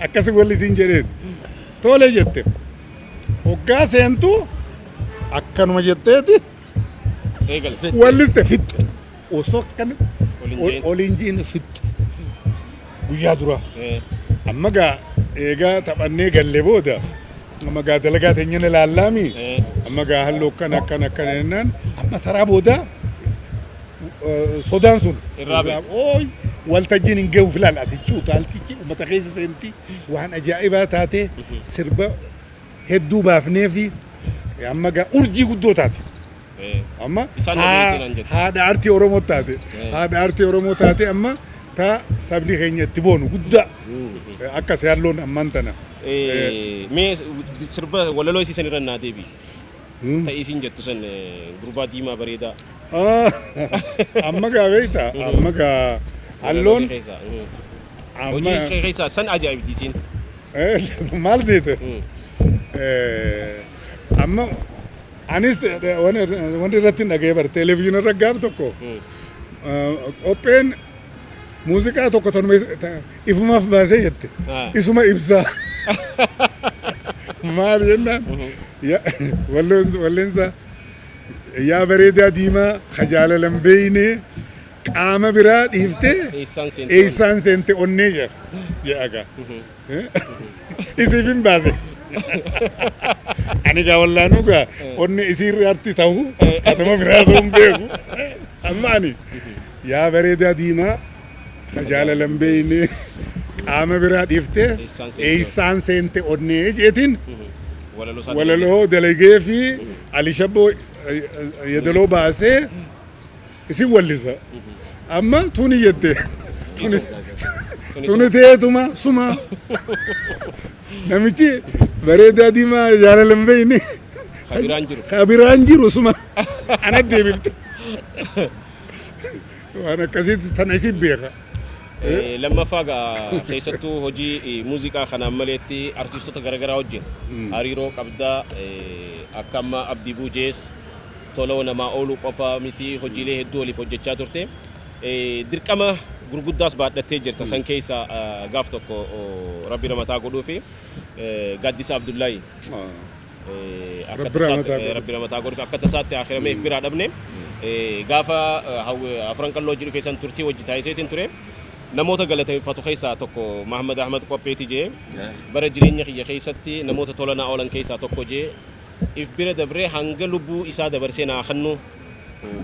akkasi walli siin jedheen. Tole jette. Hoggaa seentu akkanuma jetteeti Eegale. walliste fixxe. Osoo akkana Ol hin jeen. ol hin jiin fixxe. Guyyaa duraa. Amma gaa eegaa taphannee galle booda amma gaa dalagaa teenya ilaallaami. Amma gaa halluu akkana akkana akkana jennaan amma taraa booda sodaan sun Irraa ba'e. Ooy waltajjiin hin gahuuf ilaala asichi utaaltichi uummata keessa seenti waan ajaa'ibaa taate sirba hedduu baafnee fi amma gaa urjii guddoo taate. Amma Isaan dhageessisan jette. Haadha aartii Oromoo taate. Haadha aartii Oromoo taate amma ta sabni keenya itti boonu guddaa akka halloon ammaan tana. Mee sirba walaloo isiisan irra naa deebi. Ta'ii isin jettu san gurbaa diimaa bareedaa. Ah, amma gaa beektaa amma gaa halloon Keessaa. amma Hojii keessaa san ajaa'ibdi isiin. Maal seete? Amma anis wanti irratti hin dhaga'ee bar televezyiinii irra gaaf tokko qopheen muuziqaa tokko tanuma ifumaaf baasee jette. Isuma ibsaa. Maal jennaan walleensa yaa bareedaa diimaa kajaalalan beeyne qaama biraa dhiiftee Eessaan seente? Eessaan seente onnee jedha jedha gaa. Isiif hin baase. Ani gaa wallaanuu gaa onni isiirratti ta'u kanama biraa ta'uu hin beeku. Amma ani yaa bareedaa diimaa kajaalalan beeyne qaama biraa dhiiftee Eessaan seente? Eessaan seente onnee jeetiin Walaloo isaa walaloo dalagee fi Alishabboo yeedaloo baasee isin wallisa. Amma tuni jette. Tuni tuni teetuma suma. Namichi bareedaa diimaa jaalalan beeyne. Kabiraan jiru. Kabiraan jiru suma. Ana deebifte. Waan akkasitti tana isin beeka. Lammaffaa gaa keessattuu hojii muuziqaa kanaan maleetti artistoota garaagaraa wajjin hariiroo qabdaa akka amma Abdii Buujees tola namaa ooluu qofa miti hojiilee hedduu waliif hojjechaa turte. Dirqama Gurguddaas baadhattee jirta. San keessa gaaf tokko Rabbi ramataa godhuu fi Gaaddisa Abdullaahi akka Rabbi ramataa tasaatti godhuuf. Rabbi ramataa godhuuf akka tasaatti akhiramee biraa dhabne. Gaafa Afran Qalloo hojii dhufee san turtii wajji taasiseetiin ture. Namoota galateeffatu keessaa tokko Mahammad Ahmad Qopheeti jee, bara jireenya kiyya keessatti namoota tola naa oolan keessaa tokko jee, if bira dabree hanga lubbuu isaa dabarsee naa kennu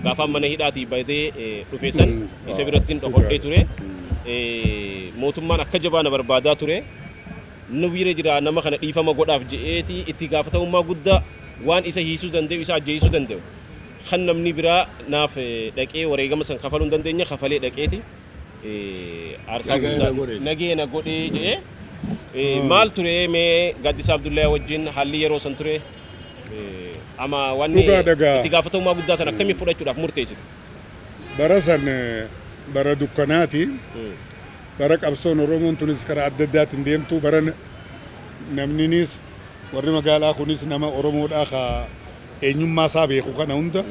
gaafaan mana hidhaatii badee dhufe san isa birattiin dhokodhee ture. Mootummaan akka jabaa na barbaadaa ture. Nu bira jira, nama kana dhiifama godhaaf je'eeti itti gaafatamummaa guddaa waan isa hiisuu danda'u, isa ajjeesuu danda'u, kan namni biraa naaf dhaqee wareegama san kafaluu hin dandeenye kafalee dhaqeeti aarsaa Nagaya guddaa na godhe. Nagee na godhee jedhee. Maal ture mee Gaaddisa Abdullahi wajjin haalli yeroo san ture, ama wanni Dhugaa dhagaa. itti gaafatamummaa guddaa san akkamii fudhachuudhaaf murteessite? Bara san bara dukkanaati. Bara qabsoon Oromoon tunis karaa adda addaatiin deemtu, bara namninis warri magaalaa kunis nama Oromoodhaa ka eenyummaa isaa beeku kana hunda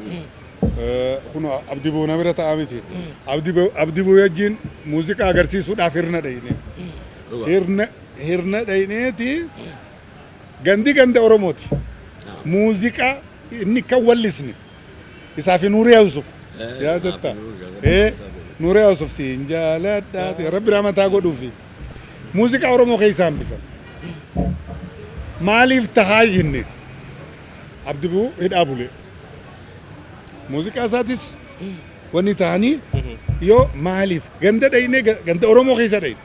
kun Abdi Boona bira ta'a miti. Abdi Boo wajjin muuziqaa agarsiisuudhaaf hirna dhayne. Hirna dhayneeti gandi ganda Oromooti. Muuziqaa inni kan wallisne isaa fi Nuuriyaa Yusuf. Yaadatta? Nuuriyaa Yusuf siin jaaladhaati. Rabbi rahmataa godhuufi. Muuziqaa Oromoo keessaa hambisan. Maaliif tahaa jenne, Abdi Buu hidhaa bule. Muuziqaa isaatis wanni ta'anii yoo maaliif ganda dhaynee ganda Oromoo keessa dhayne.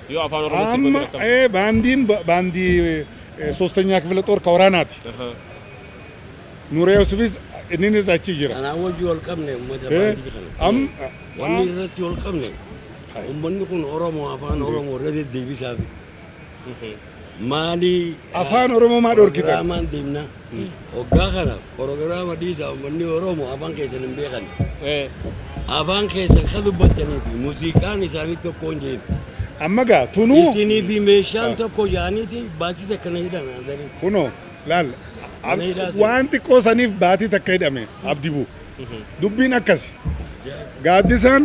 Yoo afaan Oromoo sirba Amma bira kam? Baandiin baandii ሶስተኛ ክፍለ ጦር ከወራናati. Nuuriyaa Yusufis inninis achi jira. Kanaa wajji wal qabne uummata baandii kana. Wanni irratti wal qabne uummanni kun Oromoo, afaan Oromoo irra deddeebisaafi. Maali? Afaan Oromoo maa dhorkitan? Proogiraamaan deemna. Hoggaa kana proogiraama dhiisaa, uummanni Oromoo afaan keessan hin beekan. Afaan keessan kan dubbattanii fi muuziqaan isaanii tokko hin jeen. Amma gaa tunuu Isinii fi meeshaan tokko yaaniiti baatii takka na hidhan ansanii. Kunoo laal Mana hidhaa sana. Waan xiqqoo saniif baatii takka hidhame Abdi Buu. Dubbiin akkasi. Gaaddisaan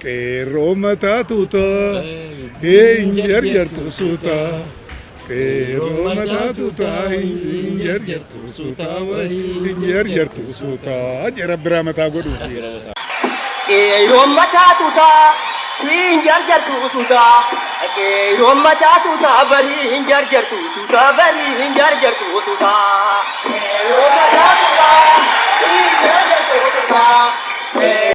qeerroo mataa tuutaa hin jarjartu suutaa. Qeerroo mataa tuutaa hin jarjartu suutaa, hin jarjartu suutaa jedha biraa mataa godhuufi. Qeerroon mataa tuutaa hin jarjartu suutaa. Qeerroon mataa tuutaa barii hin jarjartu suutaa, barii hin jarjartu suutaa. Qeerroon mataa tuutaa hin jarjartu suutaa.